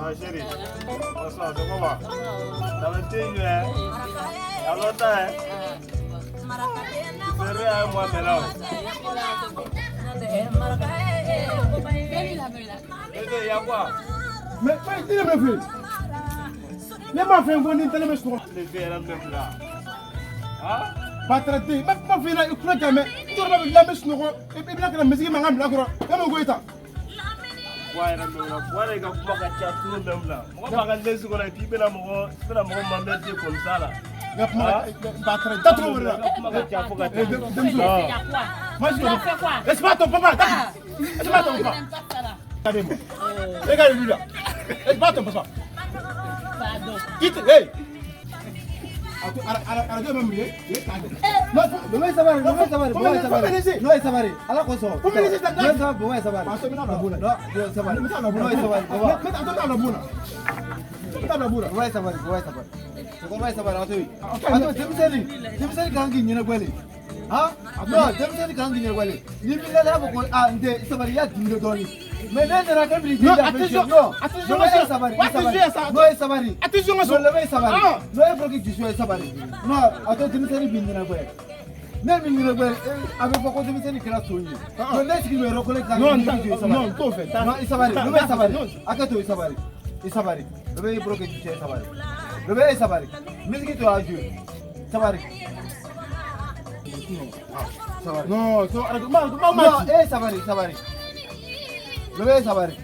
Ah, chérie. Bonsoir, c'est comment? Ça va bien, hein? Il y a longtemps, hein? Tu ferais un mois maintenant. Bébé, il y a quoi? Mais fɛn i ne bɛ fɛ ne m'a fɛ ko ni tɛnɛ bɛ sunɔgɔ. Ne bɛ yɛrɛ même là. Hein? Batara den, n bɛ kuma f'i ɲɛna, i tulo jɔ mɛ n tɔɔrɔ bɛ la, n bɛ sunɔgɔ, i bɛna ka na misigi mankan bila kɔrɔ, e ma ko e ta. Buwa yɛrɛ même là. Buwa yɛrɛ ka kuma ka ca trop même là. Mɔgɔ b'a ka lesi kɔnɔ et puis i bɛna mɔgɔ m'emmerder comme ça là. N ka kuma batara datugu o de la. N ka kuma ka ca fo ka Eh, tɛmɛ. denmuso. Ah. Moi, je Laisse pas ton papa. Laisse pas ton papa. Regardez-moi. Regarde lui là. Laisse pas ton papa. Pardon. Quitte. Hey. Arrête même lui. Non, baba sabari, baba sabari, Faut baba me sabari. laisser. Non, sabari. Ala kosɔn. Faut me laisser, ta Non, sabari, baba sabari. Parce que maintenant, la boule. Non, non, sabari. Maintenant, la boule. Non, sabari, baba. Maintenant, attends, la boule. Maintenant, la boule. Baba sabari, baba sabari. Cɛkɔrɔba ye sabari, a to yen. Ok, A to denmisɛnnin, denmisɛnnin kan k'i ɲɛnagwɛ le. Han? Non, denmisɛnnin kan k'i ɲɛnagwɛ le. N'i wulila n'a fɔ ko aa n den sabari, i y'a dimi dɔɔnin. Mais ne nana kɛ bi Non, jija attention, non. attention, Non, e monsieur. sabari, e Attention, sabari. ça. Non, e sabari. Attention, monsieur. Non, lebe sabari. Ah. Non, e fɔ k'i dusu ye sabari. Non, a to denmisɛnnin b'i ɲɛnagwɛ. Ne min ɲɛnagwɛ, a bɛ fɔ ko denmisɛnnin kɛra son ye. Ah. Donc ne sigi bɛ yɔrɔ kelen kan. Non, k'i dusu ye sabari. non, t'o fɛ. Non, i sabari, lebe sabari. Non. A kɛ to i sabari. I sabari. Lebe i bolo kɛ dusu ye sabari. Lebe e sabari. Musique to a joué. Sabari. Sabari. Non, non, arrête. Ma, ma, ma. Non, e sabari, sabari. Lebe e sabari.